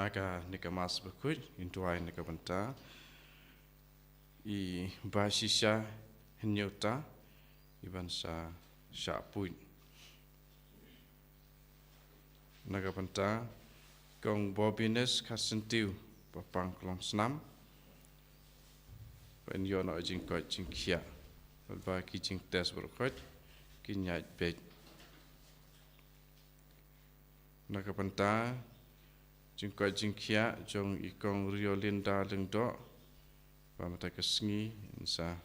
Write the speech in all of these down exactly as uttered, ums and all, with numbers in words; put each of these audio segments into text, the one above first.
Ka ne ka Mass Bakhuid, in duwai na ka bynta i Bashisha Hynñiewta, i ban sa shah puit. Na ka bynta Kong Bobines Khasyntiu, ba pang klong snam, ba in ïoh noh jingkoit jingkhiah, ba ki jingtest baroh khoit kin ïaid beit. Na ka bynta jingkoit jingkhiah jong i Kong Riolinda Lyngdoh, ba mynta ka sngi in sa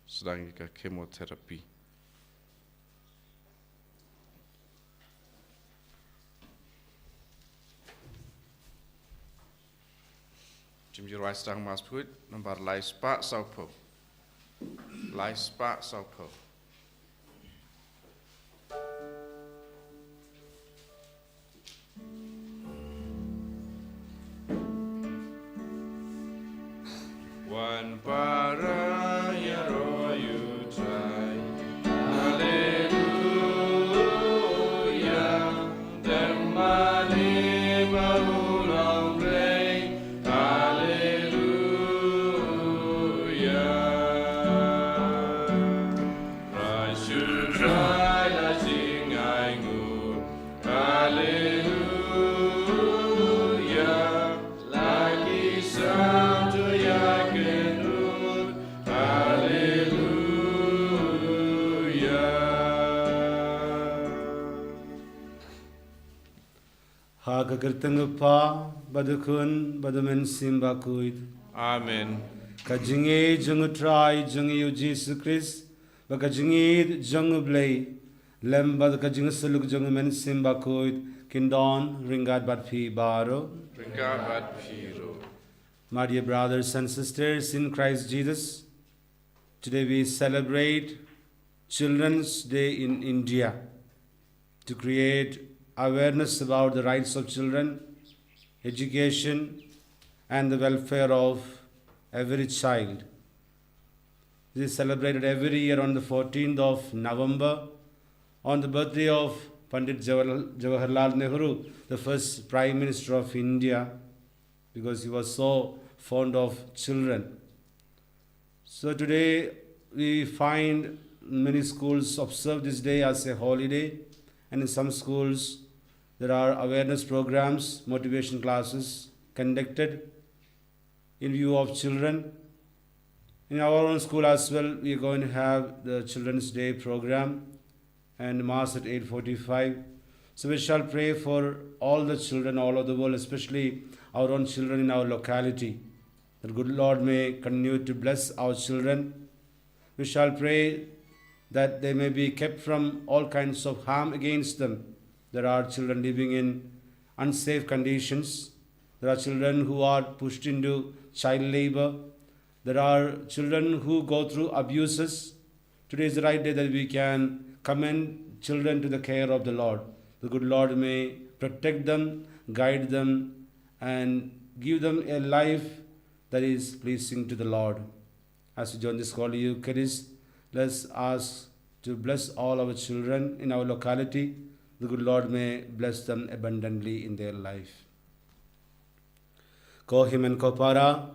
sdang ïa ka chemotherapy. Jingïaroh Sdang Mass Bakhuid, nambar lai spah sawphew. Lai spah sawphew. Wan para ïaroh ïa U Trai. Haleluya. Dem mane ba u long Blei. Haleluya. Trai shu trai la jingainguh. Haleluya. La ki sam to ïakynduh. Haleluya. Ha ka kyrteng u Kpa, bad u Khun, bad u Mynsiem Bakhuid. Amen. Ka jingïeit jong U Trai jong ngi U Jisu Khrist, bad ka jingïeit jong U Blei, lem bad ka jingsyllut jong U Mynsiem Bakhuid, kin don ryngkat bad phi baroh. Ryngkat bad phi ruh. My dear brothers and sisters in Christ Jesus, today we celebrate Children's Day in India to create awareness about the rights of children, education, and the welfare of every child. This is celebrated every year on the fourteenth of November, on the birthday of Pandit Jawahar-, Jawaharlal Nehru, the first Prime Minister of India, because he was so fond of children. So today we find many schools observe this day as a holiday, and in some schools there are awareness programs, motivation classes conducted in view of children. In our own school as well, we are going to have the Children's Day program and Mass at eight forty-five. So we shall pray for all the children all over the world, especially our own children in our locality. The good Lord may continue to bless our children. We shall pray that they may be kept from all kinds of harm against them. There are children living in unsafe conditions. There are children who are pushed into child labor. There are children who go through abuses. Today is the right day that we can commend children to the care of the Lord. The good Lord may protect them, guide them, and give them a life that is pleasing to the Lord. As we join this Holy Eucharist, let's ask to bless all our children in our locality. The good Lord may bless them abundantly in their life. Ko hynmen ko para,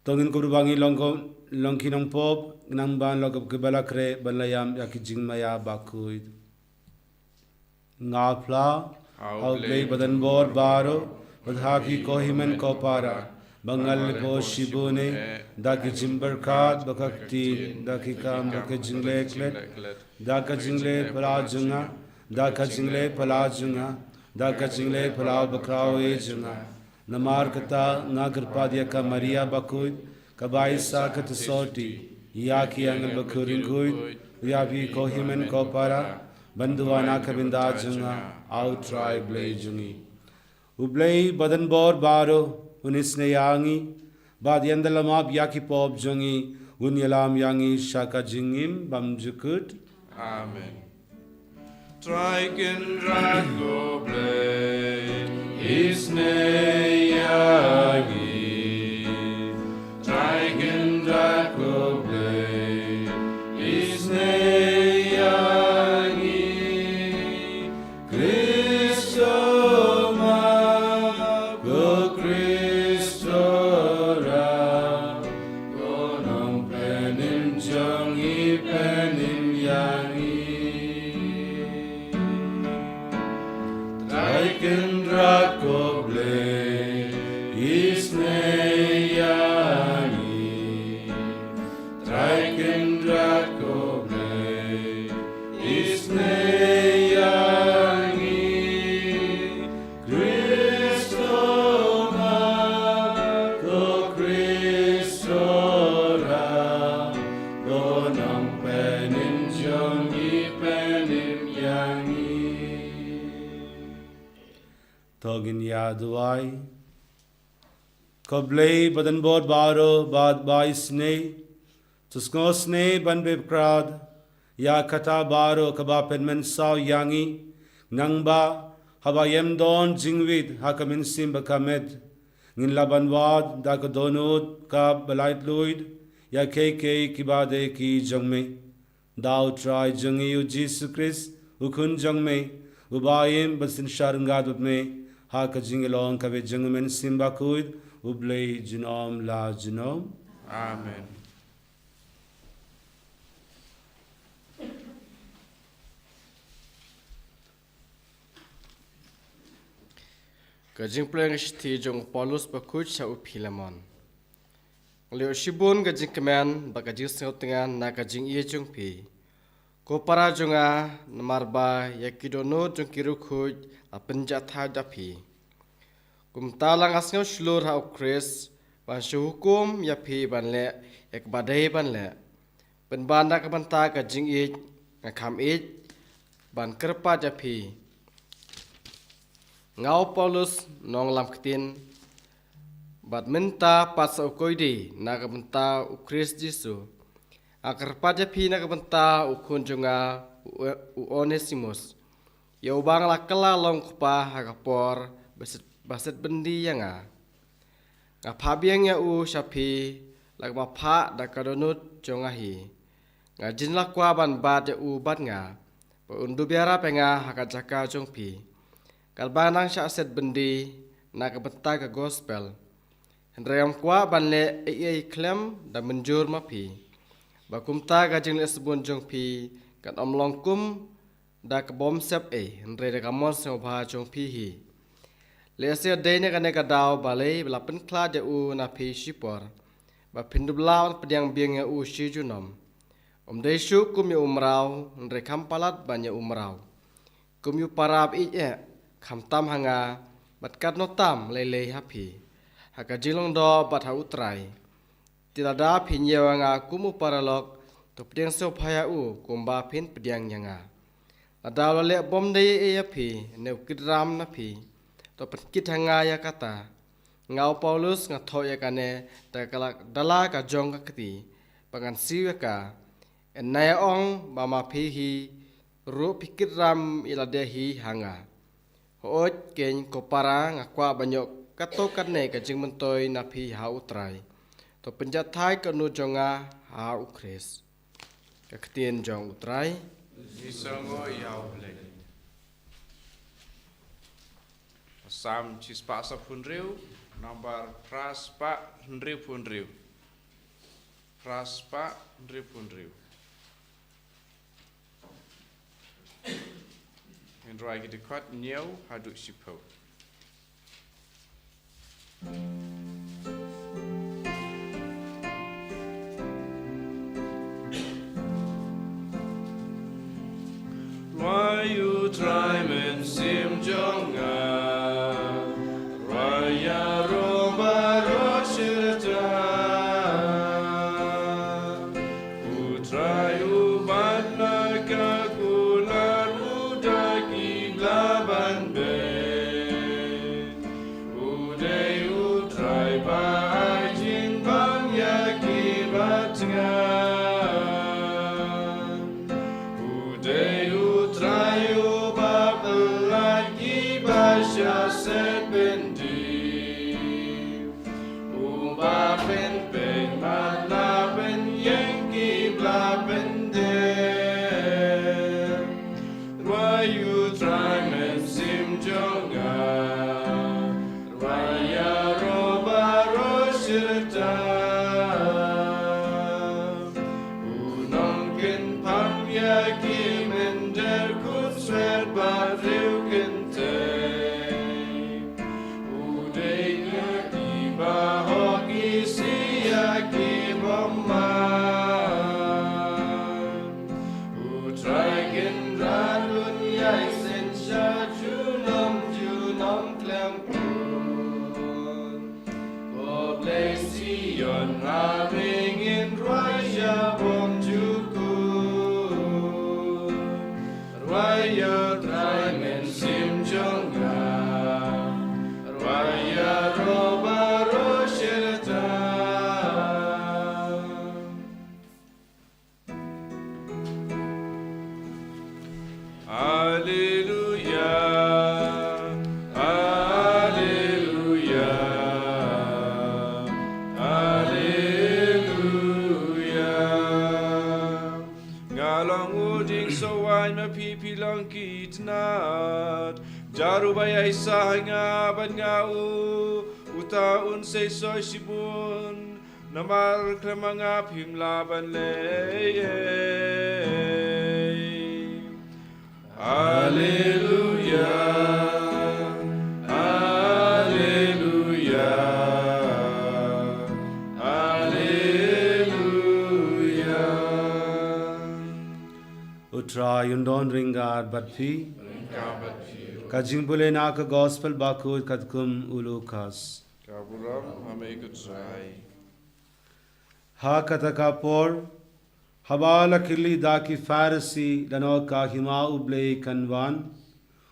to ngin kyrpad ba ngin long ko, long ki nongpop, nang ban long ki ba la khreh, ban la ïam ïa ki jingmaïa bakhuid. Nga phla ha U Blei Badan Bor baroh, bad ha phi ko hynmen ko para, ba nga la leh bor shibun eh da ki jingpyrkhat bad ka ktien, da ki kam bad ka jingleh klet, da ka jingleh phylla jong nga, da ka jingleh phylla jong nga, da ka jingleh phylla bakhraw eh jong nga. Namar kata nga kyrpad ïa ka Maria bakhuid, kaba i sah ka thsoti ïa ki angel bakhuid, ïa phi ko hynmen ko para, ban duwai na ka bynta jong nga ha U Trai Blei jong ngi. U Blei Badan Bor baroh un isynei ïa ngi, bad ïa ngi da la map ïa ki pop jong ngi, un ïalam ïa ngi sha ka jingim bymjukut. Amen. Trai Kynrad ko Blei, isynei ïa ngi. Trai Kynrad ko Blei, isynei ïa ngi. Khrist to map, ko Khrist Trai Kynrad ko Blei, isynei ïa ngi. Trai Kynrad ko Blei, isynei ïa ngi. Khrist, ko Khrist, Trai, ko Nongpynim jong ngi, pynim ïa ngi. To ngin ïa duwai. Ko Blei ba don bor baroh bad ba isynei, to sngewsynei ban beh krad ïa kata baroh kaba pynmynsaw ïa ngi, nangba haba ym don jingwit ha ka mynsiem ba ka met, ngin lah ban wad da ka dohnud kaba laitluid ïa kiei kiei kiba dei ki jong me. Da U Trai jong ngi U Jisu Khrist, U Khun jong me, uba im bad synshar ryngkat bad me ha ka jinglong kaba jong U Mynsiem Bakhuid, U Blei junom la junom. Amen. Ka jingpule shithi jong u Paulus bakhuid sha u Philemon. Nga la ïoh shibun ka jingkmen bad ka jingsngewthngan na ka jingïeit jong phi, ko para jong nga, namar ba ïa ki dohnud jong ki riewkhuid la pynjahthait da phi. Kumta la nga sngew shlur ha U Khrist ban shu hukum ïa phi ban leh ïa kaba dei ban leh, pynban na ka bynta ka jingïeit nga kham ïeit ban kyrpad ïa phi. Nga u Paulus, nonglam ktien, bad mynta pat sa u koidi na ka bynta U Khrist Jisu, nga kyrpad ïa phi na ka bynta u khun jong nga, u, u Onesimus, ïa uba nga la kylla long kpa ha ka por ba set, ba set byndi ïa nga. Nga phah biang ïa u sha phi la kaba phah da ka dohnud jong nga hi. Nga jin la kwah ban bat ïa u bad nga, ba un dup ïarap ïa nga ha ka jaka jong phi, katba nga dang shah set byndi na ka bynta ka gospel. Hynrei ngam kwah ban leh ei ei khlem da mynjur ma phi, ba kumta ka jingleh sbun jong phi kan ym long kum da ka bym sep ei, hynrei da ka mon sngewbha jong phi hi. Lehse dei na kane ka daw balei ba la pynkhlad ïa u na phi shipor, ba phin dup lah ban pdiang biang ïa u shi junom. Um dei shuh kum ïa u mraw, hynrei kham palat ban ïa u mraw. Kum ïa u para ba ïeit eh, khamtam ha nga, bad katno tam lei lei ha phi, ha ka jinglong doh bad ha U Trai. Te lada phin ïoh ïa nga kum u paralok, to pdiang sngewbha ïa u kumba phin pdiang ïa nga. Lada u la leh bym dei ei ïa phi ne u kit ram na phi, to pynkit ha nga ïa kata. Nga u Paulus nga thoh ïa kane da ka la, da la ka jong ka kti, ba ngan siew ïa ka. Ynda nga ong ba ma phi hi ruh phi kit ram ïa lade hi ha nga. Hooid keiñ ko para, nga kwah ban ïoh katto katne ka jingmyntoi na phi ha U Trai. To pynjahthait ka dohnud jong nga ha U Khrist. Ka ktien jong U Trai. Ngi sngew ïa U Blei. Salm shispah saphew hynriew, nambar phra spah hynriewphew hynriew. Phra spah hynriewphew hynriew. Ngin rwai ki dkhot hynñiew haduh shiphew. Rwai ïa U Trai, mynsiem jong nga, rwai ïaroh baroh shi rta. U Trai u bat na ka kular, u da ki bla ban beh. U dei U Trai ba ai jingbam ïa ki ba thngan. U dei U Trai uba pyllait ki ba shah set byndi. Uba pynpeit matlah pynïeng ki bla pyndem. Rwai ïa U Trai, mynsiem jong nga, rwai ïaroh baroh shi rta. U nongkynpham ïa ki mynder khutswet ba riew kynthei. Jar uba ïaishah ha nga bad nga ha u, uta un sa ïoh shibun, namar khlem ma nga phim lah ban leh ei. Alleluia, alleluia, alleluia. U Trai un don ryngkat bad phi. Ka jingpule na ka Gospel bakhuid katkum u Lukas. Ka burom ha me ko Trai. Ha kata ka por, haba la kylli da ki Pharisi lano ka Hima U Blei kan wan,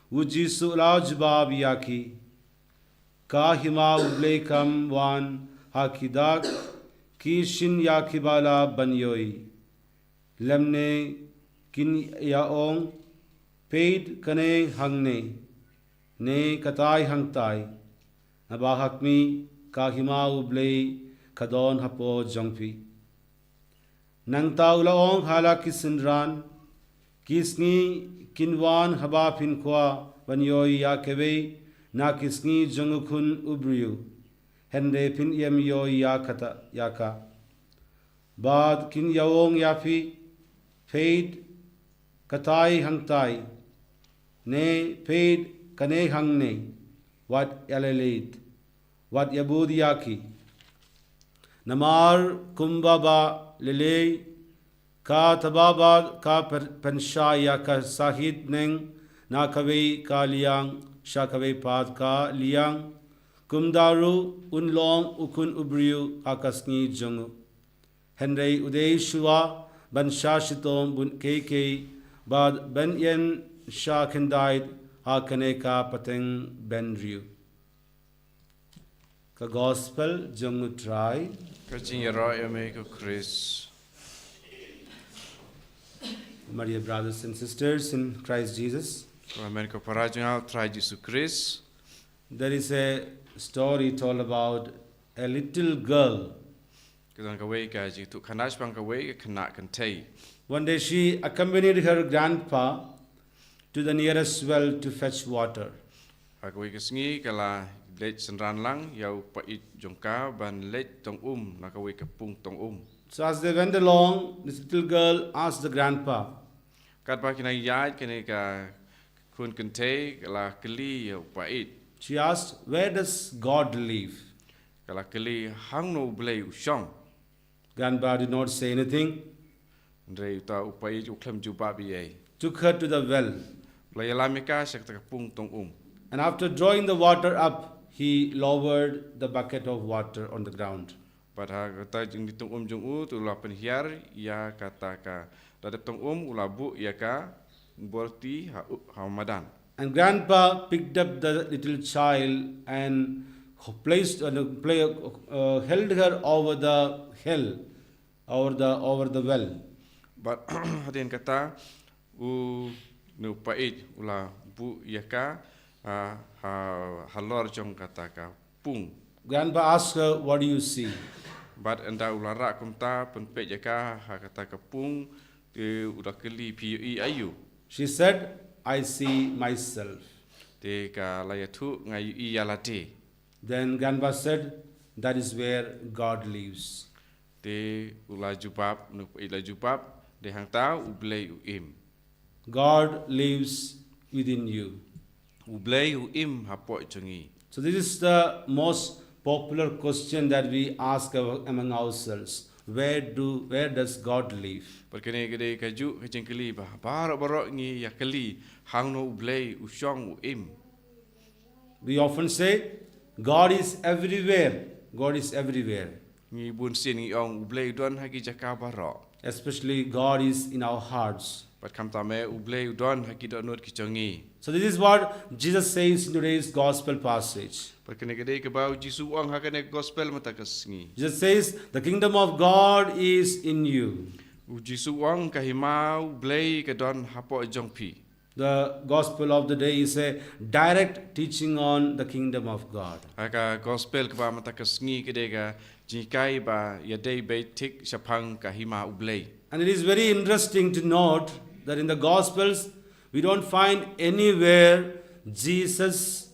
u Jisu u la jubab ïa ki, ka Hima U Blei kam wan ha ki dak ki shin ïa kiba lah ban ïohi. Lymne kin ïa ong, peit kane hangne, ne katai hangtai, naba ha khmih ka Hima U Blei ka don hapoh jong phi. Nangta u la ong ha la ki synran, ki sngi kin wan haba phin kwah ban ïohi ïa kawei na ki sngi jong u Khun u briew, hynrei phin ym ïohi ïa kata ïa ka. Bad kin ïa ong ïa phi, peit katai hangtai, ne peit kane hangne, wat ïa leit, wat ïa bud ïa ki. Namar kumba ba lei lei ka taba bad ka per-, pynshah ïa ka sahit neng na kawei ka liang sha kawei pat ka liang, kumta ruh un long u Khun u briew ha ka sngi jong u. Hynrei u dei shuwa ban shah shitom bun keikei bad ban ïeng shah khyndiat ha kane ka pateng bynriew. Ka Gospel jong u Trai. Ka jingïaroh ïa me ko Khrist. My dear brothers and sisters in Christ Jesus, Ko hynmen ko para jong nga ha u Trai Jisu Khrist. There is a story told about a little girl. Ka don kawei ka jingïathuhkhana shaphang kawei ka khynnah kynthei. One day she accompanied her grandpa to the nearest well to fetch water. Ha kawei ka sngi ka la leit synran lang ïa u paid jong ka ban leit tong um na kawei ka pung tong um. So as they went along, this little girl asked the grandpa. Katba ki nang ïaid kane ka khun kynthei ka la kylli ïa u paid. She asked, "Where does God live?" Ka la kylli, "Hangno U Blei u shong?" Grandpa did not say anything. Hynrei uta u paid u khlem jubab ei ei. Took her to the well. U la ïalam ïa ka sha kata ka pung tong um. And after drawing the water up, he lowered the bucket of water on the ground. Bad ha kata jingdih tong um jong u, te u la pynhiar ïa kata ka, da dep tong um u la buh ïa ka balti ha, ha madan. And grandpa picked up the little child and placed, uh, play, uh, held her over the hill, over the, over the well. Bad hadien kata u, une u paid u la buh ïa ka, ah, ha, halor jong kata ka pung. Grandpa asked her, "What do you see?" Bad ynda u la rah kumta, pynpeit ïa ka ha kata ka pung, te u la kylli, "Phi ïohi aïu?" She said, "I see myself." Te ka la ïathuh, "Nga ïohi ïa lade." Then grandpa said, "That is where God lives." Te u la jubab, une u paid la jubab, "Dei hangta U Blei u im." God lives within you. U Blei u im hapoh jong ngi. So this is the most popular question that we ask our, among ourselves. Where do, where does God live? Bad kane ka dei kajuh ka jingkylli ba baroh baroh ngi ïa kylli, hangno U Blei u shong u im. We often say, "God is everywhere. God is everywhere." Ngi bun sien ngi ong U Blei u don ha ki jaka baroh. Especially God is in our hearts. Bad khamtam eh U Blei u don ha ki dohnud ki jong ngi. So this is what Jesus says in today's gospel passage. Bad kane ka dei kaba u Jisu u ong ha kane ka gospel mynta ka sngi. Jesus says, "The kingdom of God is in you." U Jisu u ong ka hima U Blei ka don hapoh jong phi. The gospel of the day is a direct teaching on the kingdom of God. Ha ka gospel kaba mynta ka sngi ka dei ka jinghikai ba ïadei beit thik shaphang ka hima U Blei. And it is very interesting to note that in the gospels we don't find anywhere Jesus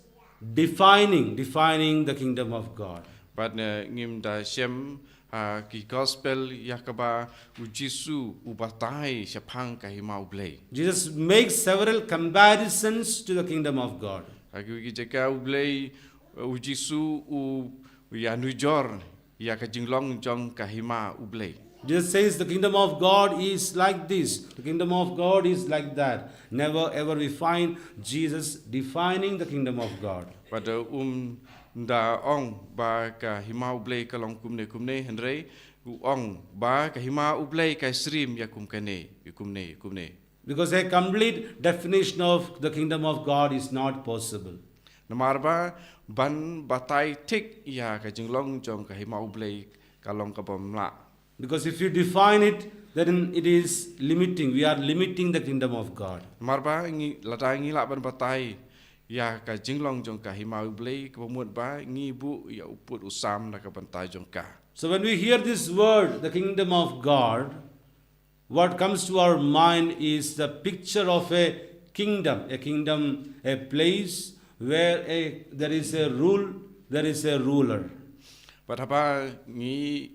defining, defining the kingdom of God. Bad ne ngim da shem ha ki gospel ïa kaba u Jisu u batai shaphang ka hima u Blei. Jesus makes several comparisons to the kingdom of God. Ha ki jaka u Blei, u Jisu u ïa nujor ïa ka jinglong jong ka hima u Blei. Jesus says the kingdom of God is like this, the kingdom of God is like that. Never ever we find Jesus defining the kingdom of God. Bad um da ong ba ka hima u Blei ka long kumne kumne, hynrei u ong ba ka hima u Blei ka srim ïa kum kane, ïa kumne, ïa kumne. Because a complete definition of the kingdom of God is not possible. Namar ba ban batai thik ïa ka jinglong jong ka hima u Blei ka long kaba mlak. Because if you define it, then it is limiting. We are limiting the kingdom of God. Namar ba ngi, lada ngi lah ban batai ïa ka jinglong jong ka hima u Blei, kaba mut ba ngi buh ïa u pud u sam na ka bynta jong ka. So when we hear this word, the kingdom of God, what comes to our mind is the picture of a kingdom, a kingdom, a place where a, there is a rule, there is a ruler. Bad haba ngi,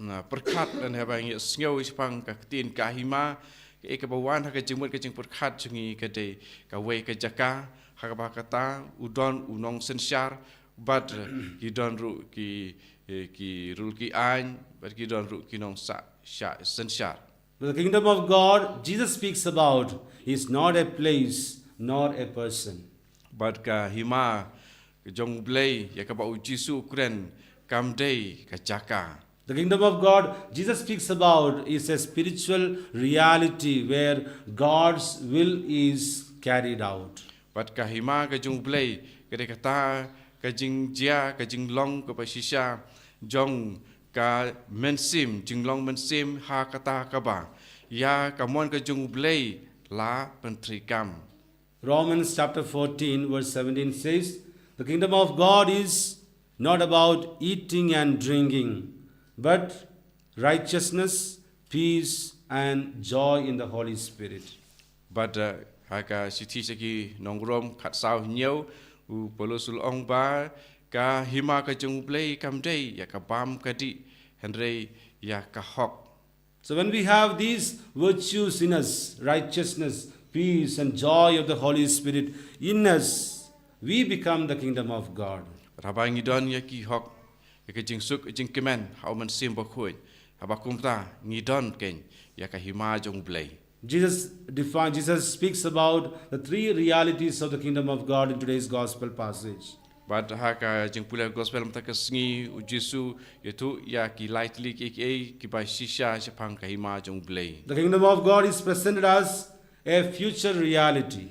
na, pyrkhat, lane haba ngi sngew shaphang ka ktien ka hima, kaei kaba wan ha ka jingmut, ka jingpyrkhat jong ngi ka dei kawei ka jaka ha kaba kata u don u nongsynshar, bad ki don ruh ki, eh, ki rul ki aiñ, bad ki don ruh ki nongsah, shah synshar. But the kingdom of God Jesus speaks about is not a place nor a person. Bad ka hima jong u Blei ïa kaba u Jisu u kren kam dei ka jaka. The kingdom of God Jesus speaks about is a spiritual reality where God's will is carried out. Bad ka hima ka jong u Blei ka dei kata ka jingjia, ka jinglong kaba shisha jong ka mynsiem, jinglong mynsiem ha kata kaba ïa ka mon ka jong u Blei la pyntreikam. Romans chapter fourteen, verse seventeen says, the kingdom of God is not about eating and drinking, but righteousness, peace, and joy in the Holy Spirit. Bad, uh, ha ka shithi sha ki nong Rom khatsaw hynñiew, u Paulus u ong ba ka hima ka jong u Blei kam dei ïa ka bam ka dih, hynrei ïa ka hok. So when we have these virtues in us, righteousness, peace, and joy of the Holy Spirit in us, we become the kingdom of God. Bad haba ngi don ïa ki hok, ïa ka jingsuk jingkmen ha u Mynsiem Bakhuid, haba kumta ngi don keiñ ïa ka hima jong u Blei. Jesus define, Jesus speaks about the three realities of the kingdom of God in today's gospel passage. Bad ha ka jingpule gospel mynta ka sngi, u Jisu u ïathuh ïa ki lai tylli kiei kiei kiba shisha shaphang ka hima jong u Blei. The kingdom of God is presented as a future reality.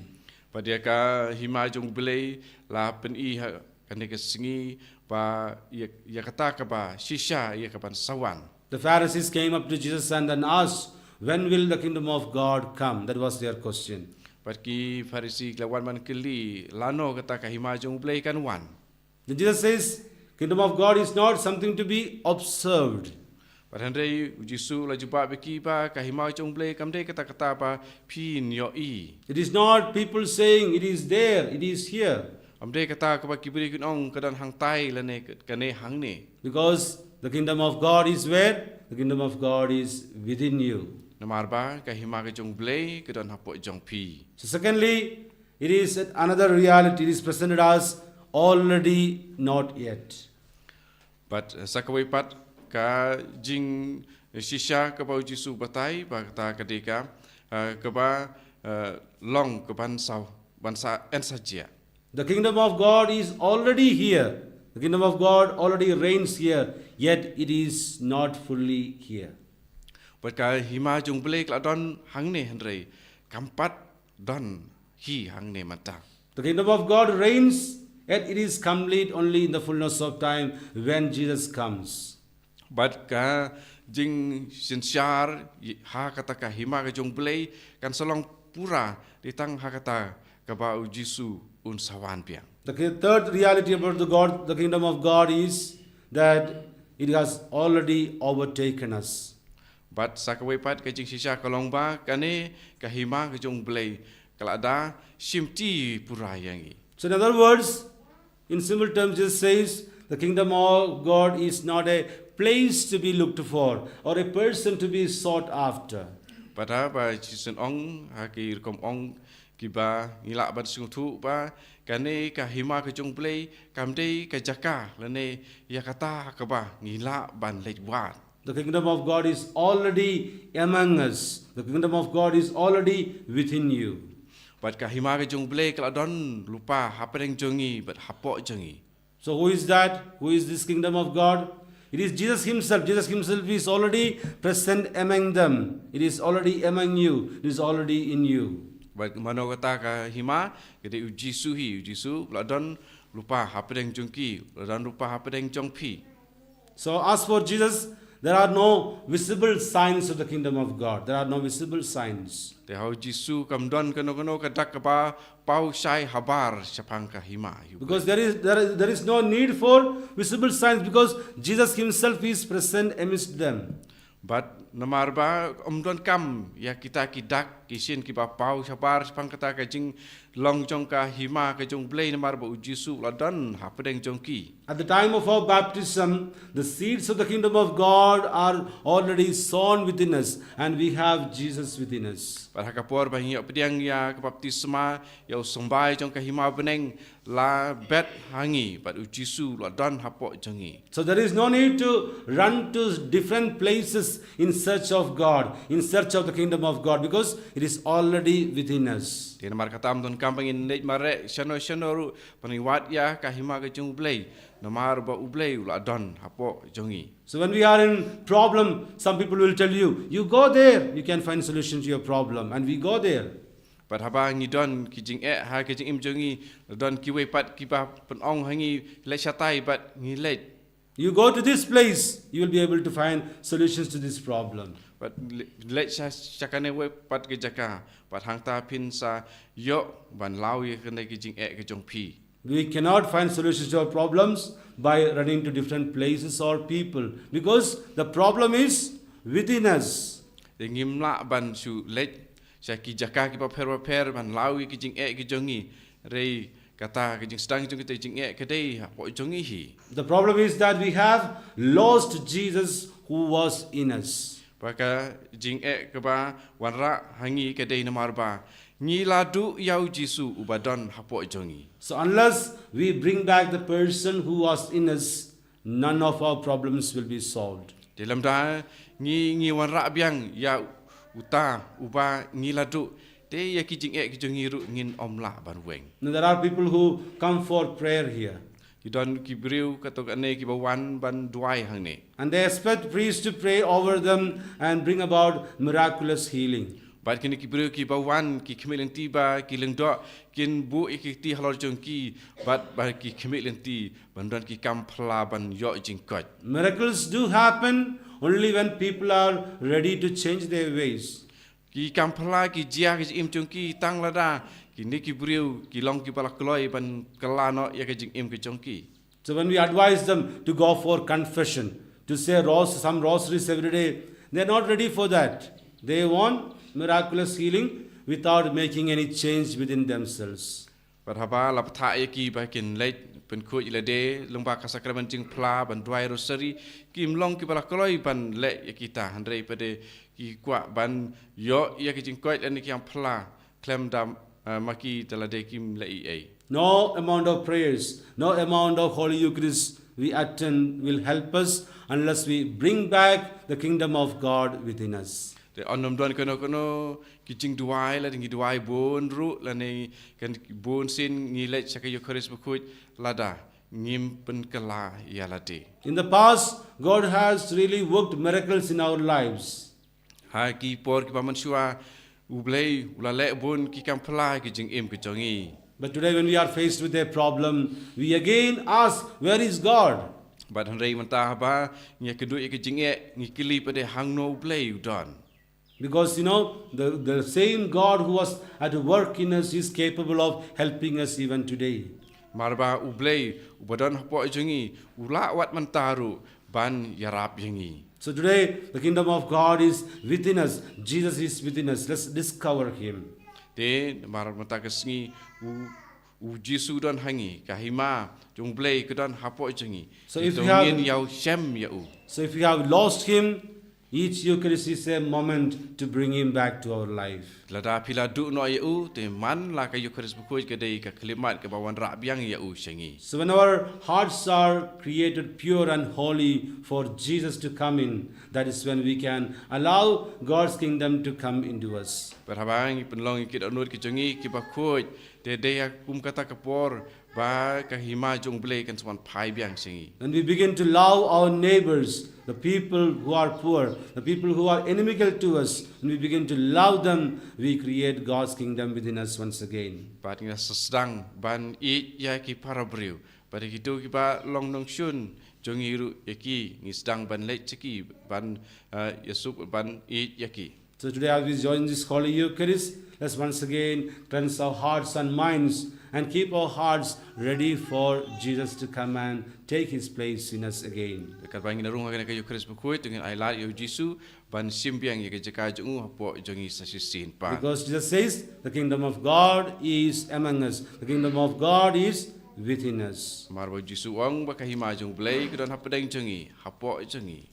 Bad ïa ka hima jong u Blei la pyni ha kane ka sngi ba ïa, ïa kata kaba shisha ïa kaban sa wan. The Pharisees came up to Jesus and then asked, when will the kingdom of God come? That was their question. Bad ki Pharisi ki la wan ban kylli, lano kata ka hima jong u Blei kan wan. Then Jesus says, kingdom of God is not something to be observed. Bad hynrei u Jisu u la jubab ïa ki ba ka hima jong u Blei kam dei kata kata ba phin ïohi. It is not people saying, it is there, it is here. Kam dei kata kaba ki briew kin ong ka don hangtai lane kane hangne. Because the kingdom of God is where? The kingdom of God is within you. Namar ba ka hima ka jong u Blei ka don hapoh jong phi. So secondly, it is another reality. It is presented as already, not yet. Bad, eh, sa kawei pat ka jingshisha kaba u Jisu u batai ba kata ka dei ka, eh, kaba, eh, long kaban sa, ban sa, yn sa jia. The kingdom of God is already here. The kingdom of God already reigns here, yet it is not fully here. Bad ka hima jong u Blei ka la don hangne hynrei kam pat don hi hangne mynta. The kingdom of God reigns, yet it is complete only in the fullness of time when Jesus comes. Bad ka jingsynshar ha kata ka hima ka jong u Blei kan sa long pura dei tang ha kata kaba u Jisu un sa wan biang. The ki- third reality about the God, the kingdom of God is that it has already overtaken us. Bad sa kawei pat ka jingshisha ka long ba kane ka hima ka jong u Blei ka la da shimti pura ïa ngi. So in other words, in simple terms, Jesus says, the kingdom of God is not a place to be looked for or a person to be sought after. Bad haba Jisu ong ha ki rukom ong kiba ngi lah ban sngewthuh ba kane ka hima ka jong U Blei kam dei ka jaka lane ïa kata kaba ngi lah ban leit wad. The kingdom of God is already among us. The kingdom of God is already within you. Bad ka hima ka jong U Blei ka la don lypa hapdeng jong ngi bad hapoh jong ngi. So who is that? Who is this kingdom of God? It is Jesus himself. Jesus himself is already present among them. It is already among you. It is already in you. Bad mano kata ka hima, ka dei U Jisu hi, U Jisu la don lypa hapdeng jong ki, la don lypa hapdeng jong phi. So as for Jesus, there are no visible signs of the kingdom of God. There are no visible signs. Te ha U Jisu kam don kano kano ka dak kaba paw shai habar shaphang ka hima. Because there is, there is, there is no need for visible signs because Jesus himself is present amidst them. Bad namar ba ym don kam ïa kita ki dak ki shin kiba paw shabar shaphang kata ka jinglong jong ka hima ka jong U Blei namar ba U Jisu la don hapdeng jong ki. At the time of our baptism, the seeds of the kingdom of God are already sown within us, and we have Jesus within us. Bad ha ka por ba ngi ïoh pdiang ïa ka baptisma, ïa u symbai jong ka hima bneng la bet ha ngi, bad U Jisu la don hapoh jong ngi. So there is no need to run to different places in search of God, in search of the kingdom of God, because it is already within us. Te namar kata ym don kam ba ngin leit mareh shano shano ruh ban ïa wad ïa ka hima ka jong U Blei, namar ba U Blei u la don hapoh jong ngi. So when we are in problem, some people will tell you, you go there, you can find solution to your problem, and we go there. Bad haba ngi don ki jingeh ha ki jingim jong ngi, don kiwei pat kiba pynong ha ngi leit shatai bad ngi leit. You go to this place, you will be able to find solutions to this problem. Bad le-, leit sha, sha kane wei pat ka jaka, bad hangta phin sa ïoh ban law ïa kane ki jingeh ka jong phi. We cannot find solutions to our problems by running to different places or people, because the problem is within us. Te ngim lah ban shu leit sha ki jaka kiba pher ba pher ban law ïa ki jingeh ki jong ngi. Hynrei kata ka jingsdang jong kita ki jingeh ka dei hapoh jong ngi hi. The problem is that we have lost Jesus who was in us. Ba ka jingeh kaba wanrah ha ngi ka dei namar ba ngi la duh ïa U Jisu uba don hapoh jong ngi. So unless we bring back the person who was in us, none of our problems will be solved. Te lymda ngi, ngi wanrah biang ïa uta uba ngi la duh, te ïa ki jingeh ki jong ngi ruh ngin ym lah ban weng. Now there are people who come for prayer here. Ki don ki briew katto katne kiba wan ban duwai hangne. And they expect priests to pray over them and bring about miraculous healing. Bad kine ki briew kiba wan ki khmih lynti ba ki lyngdoh kin buh ïa ki kti halor jong ki bad ba ki khmih lynti ban don ki kam phylla ban ïoh jingkoit. Miracles do happen only when people are ready to change their ways. Ki kam phylla ki jia ha ki jingim jong ki tang lada kine ki briew ki long kiba la kloi ban kylla noh ïa ka jingim ka jong ki. So when we advise them to go for confession, to say ros-, some rosaries every day, they are not ready for that. They want miraculous healing without making any change within themselves. Bad haba la bthah ïa ki ba kin leit pynkhuid ïa lade lyngba ka sakramen jingphla ban duwai rosary, kim long kiba la kloi ban leh ïa kita, hynrei pat de ki kwah ban ïoh ïa ki jingkoit lane ki kam phylla khlem da, eh, ma ki da lade kim leh ei ei. No amount of prayers, no amount of Holy Eucharist we attend will help us unless we bring back the kingdom of God within us. Te ym don kano kano ki jingduwai lada ngi duwai bun ruh lane kan bun sien ngi leit sha ka Eucharist bakhuid lada ngim pynkylla ïa lade. In the past, God has really worked miracles in our lives. Ha ki por kiba mynshuwa U Blei u la leh bun ki kam phylla ha ki jingim ki jong ngi. But today when we are faced with a problem, we again ask, where is God? Bad hynrei mynta haba ngi ïakynduh ïa ki jingeh, ngi kylli pat de hangno U Blei u don. Because, you know, the, the same God who was at work in us is capable of helping us even today. Namar ba U Blei uba don hapoh jong ngi u lah wat mynta ruh ban ïarap ïa ngi. So today, the kingdom of God is within us. Jesus is within us. Let's discover him. Te namar mynta ka sngi u, u Jisu u don ha ngi, ka hima jong U Blei ka don hapoh jong ngi. So te if to you have ngin ïa u shem ïa u. So if you have lost him, each Eucharist is a moment to bring him back to our life. Lada phi la duh noh ïa u, te man la ka Eucharist bakhuid ka dei ka khyllipmat kaba wanrah biang ïa u sha ngi. So when our hearts are created pure and holy for Jesus to come in, that is when we can allow God's kingdom to come into us. Bad haba ngi pynlong ïa ki dohnud ki jong ngi kiba khuid, te dei ha kum kata ka por ba ka hima jong U Blei kan sa wan phai biang sha ngi. When we begin to love our neighbors, the people who are poor, the people who are inimical to us, when we begin to love them, we create God's kingdom within us once again. Bad ngi la sdang ban ïeit ïa ki para briew, bad ïa kito kiba long nongshun jong ngi ruh ïa ki, ngi sdang ban leit sha ki, ban, eh, ïasuk, ban ïeit ïa ki. So today, as we join this Holy Eucharist, let's once again cleanse our hearts and minds and keep our hearts ready for Jesus to come and take his place in us again. Katba ngin rung ha kane ka Eucharist bakhuid, to ngin ailad ïa u Jisu ban shim biang ïa ka jaka jong u hapoh jong ngi sa shisien pat. Because Jesus says, "The kingdom of God is among us. The kingdom of God is within us." Namar ba u Jisu u ong ba ka hima jong U Blei ka don hapdeng jong ngi, hapoh jong ngi.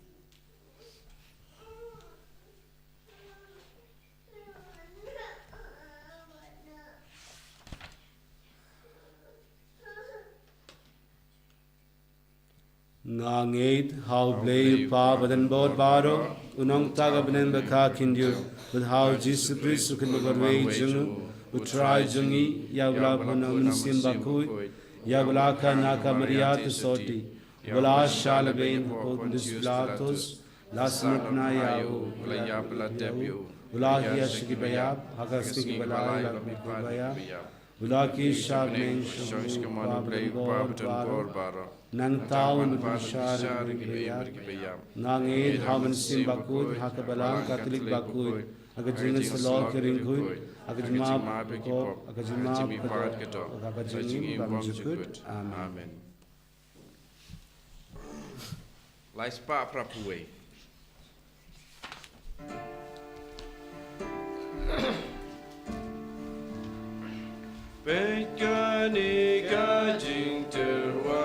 Nga ngeit ha U Blei u Kpa Bahdonbor baroh, u nongtaka bneng ba kham khyndiat, bad ha u Jisu Khrist u Khun ba kyrwei jong u, u Trai jong ngi, ïa uba la pynlong Mynsiem Bakhuid, ïa uba la kha na ka Maria Theisotti, uba la shah lehbeiñ ha u Pontius Pilatus, la sngewtynnat ïa u, u la ïap, la tep ïa u, u la hiar sha kiba ïap, ha ka sngi kaba lai u la mih bad kiba ïap, u la kiew sha bneng shong sha kamon U Blei u Kpa Bahdonbor baroh. Nangta un pynshai ïa kiba ïap. Nga ngeit ha u Mynsiem Bakhuid, ha ka Balang Katholik bakhuid, ha ka jingïasyllok ki riewkhuid, ha ka jingmap ki pop, ha ka jingmap ka doh, ha ka jingim bymjukut. Amen. Lai spah phra phew wei. Peit kane ka jingtyrwa,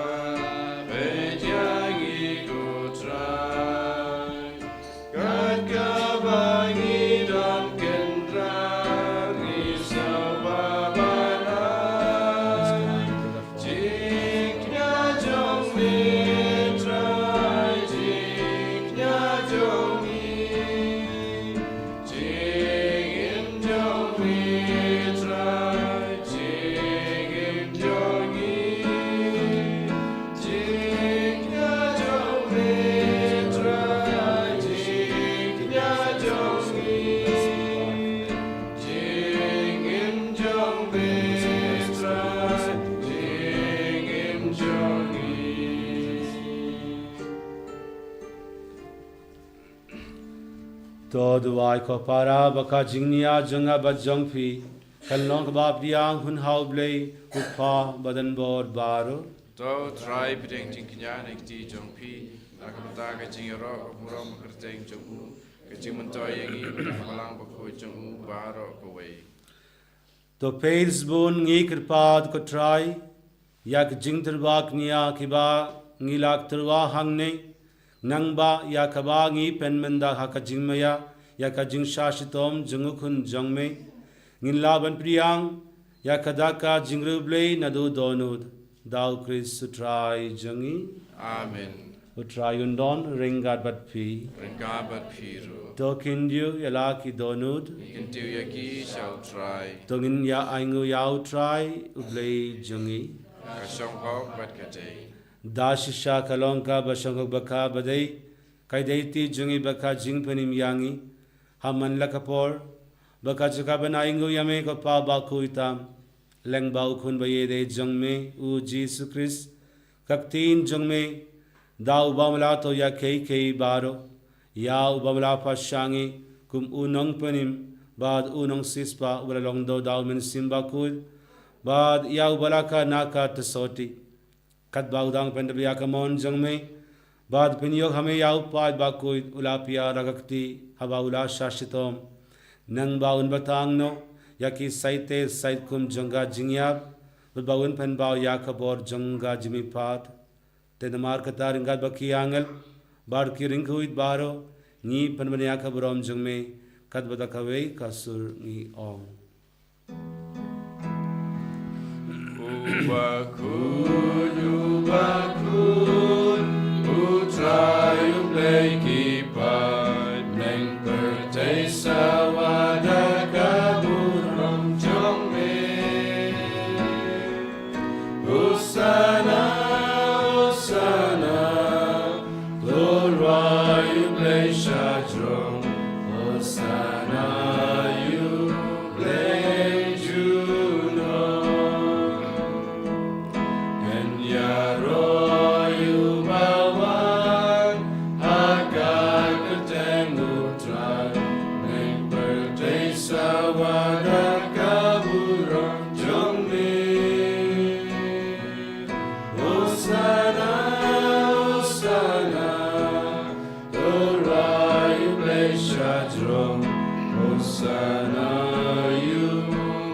peit ïa ngi ko Trai. Kat kaba ngi don kynrad ngi sngewbha ban ai jingkñia jong me Trai, jingkñia jong ngi. Jingim jong me Trai, jingim jong ngi. To duwai ko para ba ka jingnia jong nga bad jong phi kan long kaba pdiang hun ha U Blei U Kpa Bahdonbor baroh. To Trai pdiang jingkñia na ki kti jong phi, na ka bynta ka jingïaroh ka burom ka kyrteng jong u, ka jingmyntoi ïa ngi bad ka Balang Bakhuid jong u baroh kawei. To peit bun ngi kyrpad ko Trai ïa ka jingtyrwa kñia kiba ngi la tyrwa hangne, nangba ïa kaba ngi pynmynda ha ka jingmaïa ïa ka jingshah shitom jong u Khun jong me, ngin lah ban pdiang ïa ka da ka jingriewblei naduh dohnud, da U Khrist U Trai jong ngi. Amen. U Trai un don ryngkat bad phi. Ryngkat bad phi ruh. To khyndiat ïa la ki dohnud. Khyndiat ïa ki sha U Trai. To ngin ïa ainguh ïa U Trai U Blei jong ngi. Ka shong hok bad ka dei. Da shisha ka long kaba shong hok bad kaba dei, ka dei ti jong ngi bad ka jingpynim ïa ngi ha man la ka por, bad ka jaka ban ainguh ïa me ko Pa Bakhuid tam, lyngba U Khun ba ïeit jong me U Jisu Khrist, ka Ktien jong me, da uba me la thoh ïa kiei kiei baroh, ïa uba me la pynshah ïa ngi kum u nongpynim bad u nongsiewspah uba la long doh da U Mynsiem Bakhuid, bad ïa uba la kha na ka Theisotti. Katba u dang pyndep ïa ka mon jong me, bad pynïoh ha me ïa u Paid Bakhuid u la pynïar ha ka kti haba u la shah shitom. Nangba un batai noh ïa ki saite sait kum jong ka jingïap, bad ba un pynpaw ïa ka bor jong ka jingmihpat. Te namar kata ryngkat bad ki angel, bad ki riewkhuid baroh, ngi pynbna ïa ka burom jong me, katba da kawei ka sur ngi ong. U bakhuid, u bakhuid, u Trai u Blei ki paid, bneng pyrthei sawa da ka burom jong me. Hosanna, Hosanna, to Trai u Blei sha jrong. Hosanna ïa u Blei junom. Yn ïaroh ïa uba wan ha ka kyrteng u Trai, bneng pyrthei sawa da ka burom jong me. Hosanna, Hosanna, to Trai u Blei sha jrong. Hosanna ïa u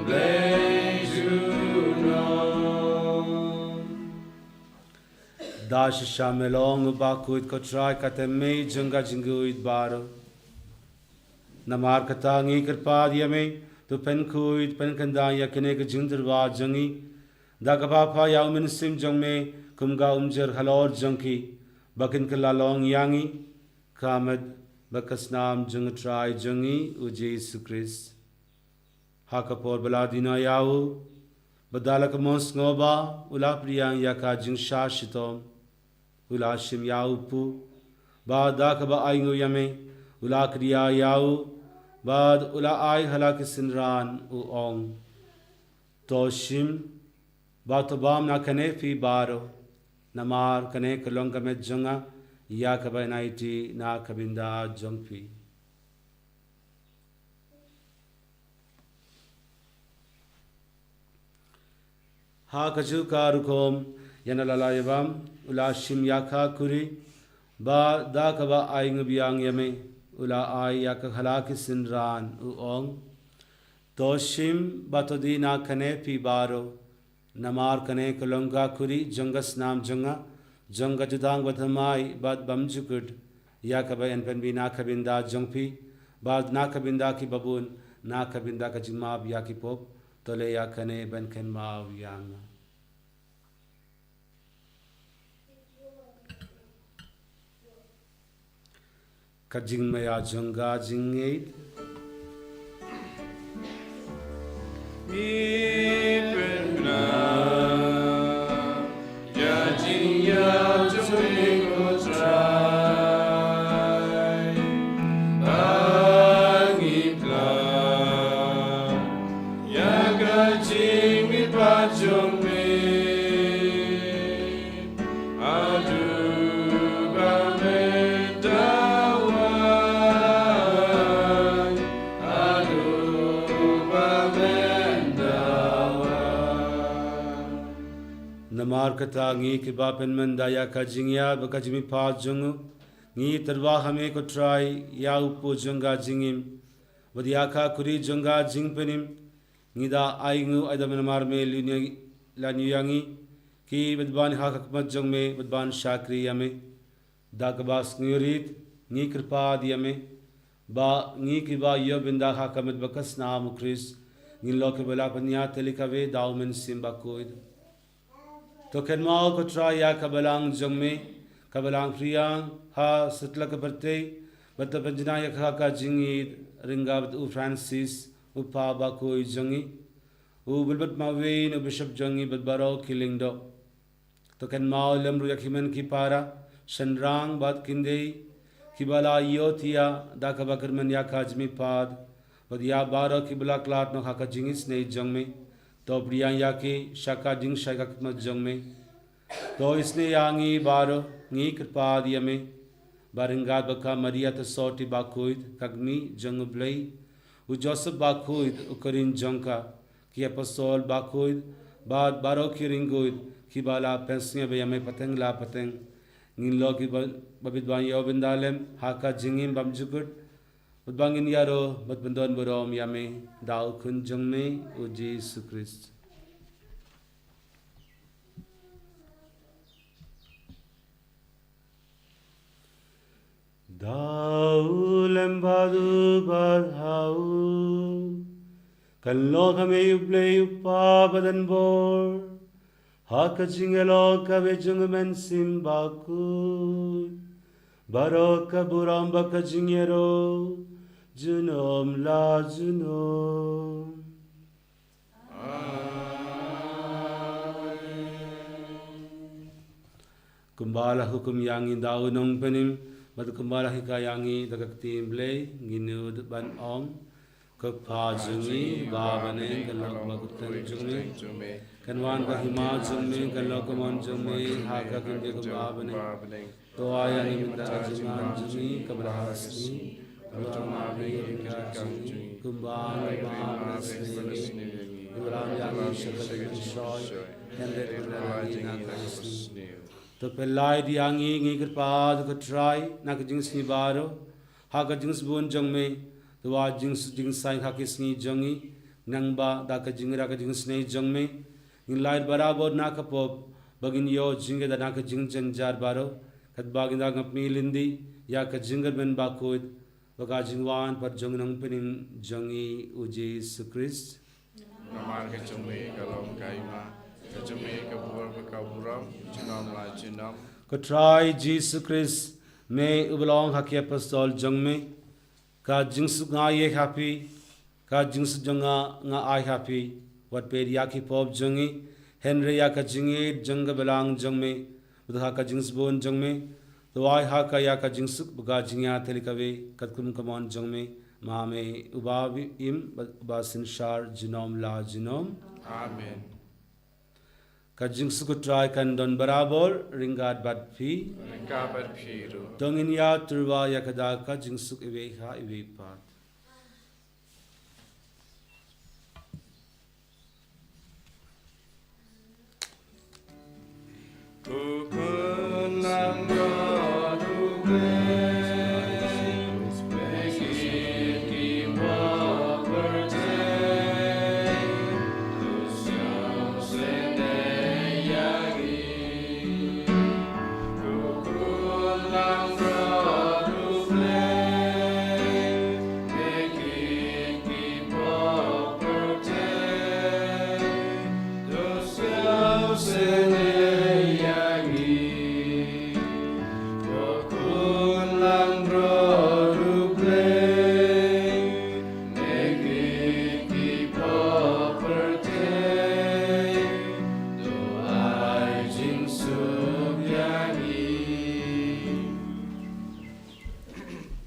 Blei junom. Da shisha me long u bakhuid ko Trai, ka tei mei jong ka jingkhuid baroh. Namar kata ngi kyrpad ïa me, to pynkhuid pynkhyndai ïa kane ka jingtyrwa jong ngi, da kaba phah ïa u Mynsiem jong me kum ka umjer halor jong ki, ba kin kylla long ïa ngi, ka met bad ka snam jong u Trai jong ngi u Jisu Khrist. Ha ka por ba la duna ïa u, bad da la ka mon sngewbha, u la pdiang ïa ka jingshah shitom, u la shim ïa u puh, bad da kaba ainguh ïa me, u la kdiah ïa u, bad u la ai ha la ki synran, u ong: To shim bad to bam na kane phi baroh, namar kane ka long ka met jong nga, ïa kaba yn aiti na ka bynta jong phi. Ha kajuh ka rukom, ïa na la la ïa bam, u la shim ïa ka kuri, bad da kaba ainguh biang ïa me, u la ai ïa ka ha la ki synran, u ong: To shim bad to die na kane phi baroh, namar kane ka long ka kuri jong ka snam jong nga, jong ka jutang bathymmai bad bymjukut, ïa kaba yn pynbna na ka bynta jong phi, bad na ka bynta ki babun, na ka bynta ka jingmap ïa ki pop. To leh ïa kane ban kynmaw ïa nga. Ka jingmaïa jong ka jingngeit. Ngi pynbna ïa ka jingïap jong me ko Trai, ba ngi pynbna ïa ka jingmihpat jong me. Haduh ba men da wan, haduh ba men da wan. Namar kata ngi kiba pynmynda ïa ka jingïap bad ka jingmihpat jong u, ngi tyrwa ha me ko Trai, ïa u puh jong ka jingim, bad ïa ka kuri jong ka jingpynim, ngi da ainguh ai da namar me lynñiuh, lynñiuh ïa ngi, kiba dei ban ha ka khmat jong me, bad ban shakri ïa me. Da kaba sngewrit, ngi kyrpad ïa me, ba ngi kiba ïoh bynda ha ka met bad ka snam u Khrist, ngin long kiba la pynïaid tylli kawei da u Mynsiem Bakhuid. To kynmaw ko Trai ïa ka balang jong me, ka balang phriang ha satlak ka pyrthei, bad to pynjngai ïa ka ha ka jingïeit ryngkat bad u Francis, u Pop bakhuid jong ngi, u Wilbert Mawei, u Bishop jong ngi bad baroh ki lyngdoh. To kynmaw lem ruh ïa ki hynmen ki para, shynrang bad khyndiat, kiba la ïohthiah da kaba kyrmen ïa ka jingmihpat, bad ïa baroh kiba la khlad noh ha ka jingisynei jong me. To pdiang ïa ki sha ka jingshai ha ka khmat jong me. To isynei ïa ngi baroh, ngi kyrpad ïa me, ba ryngkat bad ka Maria Theisotti bakhuid, ka kmie jong u Blei, u Joseph bakhuid, u kyrïn jong ka, ki apostol bakhuid, bad baroh ki riewkhuid kiba la pynsngew ïa me pateng la pateng, ngin long kiba, ba bit ban ïoh bynda lem ha ka jingim bymjukut. Bad ba ngin ïaroh bad pyndonburom ïa me da u Khun jong me u Jisu Khrist. Da u lem bad u bad ha u kan long ha me u Blei u Kpa badonbor, ha ka jingïalong kaba jong u Mynsiem Bakhuid, baroh ka burom bad ka jingïaroh junom la junom. Kumba la hukum ïa ngi da u Nongpynim, bad kumba la hikai ïa ngi da ka ktien Blei, ngin nud ban ong: Ko Kpa jong ngi ba ha bneng, kan long kumba ka kyrteng jong me. Kan wan ka hima jong me, kan long ka mon jong me ha ka khyndiat kumba ha bneng. To ai ïa ngi mynta ka jingman jong ngi kaba la ha ka sngi. Bad to ai ïa ngi ka jingim kumba ngi ai ïa ki kiba la sniew ïa ngi. Bad to ym lam ïa ngi sha ka jingpynshoi, hynrei to pynlait ïa ngi na ka sngi. To pynlait ïa ngi, ngi kyrpad ko Trai, na ka jingsniew baroh ha ka jingsbun jong me. To ai jingsuk jingsaiñ ha ki sngi jong ngi, nangba da ka jingïarap ka jingsniew jong me, ngin lait barabor na ka pop, ba ngin ïoh jingïada na ka jingjynjar baroh, katba ngin da ngap mih lynti ïa ka jingkyrmen bakhuid bad ka jingwan pat jong u Nongpynim jong ngi u Jisu Khrist. Namar ka jong me ka long ka hima, ka jong me ka bor bad ka burom junom la junom. Ko Trai Jisu Khrist, me uba la ong ha ki apostol jong me: Ka jingsuk nga ai ha phi, ka jingsuk jong nga nga ai ha phi. Wat peit ïa ki pop jong ngi, hynrei ïa ka jingïeit jong ka balang jong me. Bad ha ka jingsbun jong me, to ai ha ka ïa ka jingsuk bad ka jingïatylli kawei, katkum ka mon jong me, ma me uba im bad uba synshar junom la junom. Amen. Ka jingsuk u Trai kan don barabor ryngkat bad phi. Ryngkat bad phi ruh. To ngin ïatyrwa ïa kata ka jingsuk iwei ha iwei pat.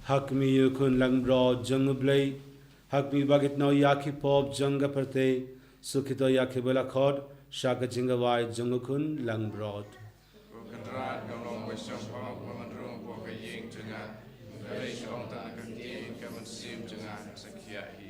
Ha khmih, ïa u Khun langbrot jong u Blei. Ha khmih, ba kit noh ïa ki pop jong ka pyrthei. Suk kito ïa kiba la khot sha ka jingkhawai jong u Khun langbrot. Ko Kynrad, ngam long ba shong hok, ba ngan rung hapoh ka ïing jong nga. Hynrei shu ong tang ka ktien, ka mynsiem jong nga kan sa khiah hi.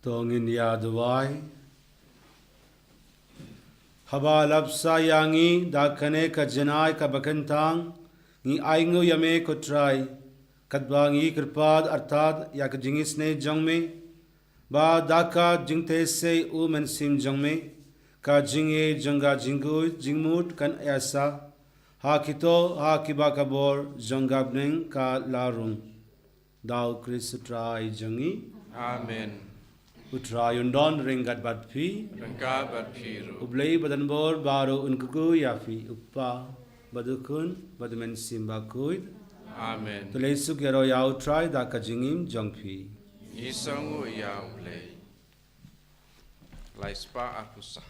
To ngin ïa duwai. Haba la bsa ïa ngi da kane ka jingai kaba kyntang, ngi ainguh ïa me ko Trai, katba ngi kyrpad artat ïa ka jingisynei jong me, ba da ka jingtei sei u Mynsiem jong me, ka jingïeit jong ka jingkhuid jingmut kan ïa sah ha kito, ha kiba ka bor jong ka bneng ka la rung. Da u Khrist u Trai jong ngi. Amen. U Trai un don ryngkat bad phi. Ryngkat bad phi ruh. U Blei badonbor baroh un kyrkhu ïa phi, u Kpa, bad u Khun, bad u Mynsiem Bakhuid. Amen. To leit suk ïaroh ïa u Trai da ka jingim jong phi. Ngi sngewnguh ïa u Blei. Lai spah arphew saw.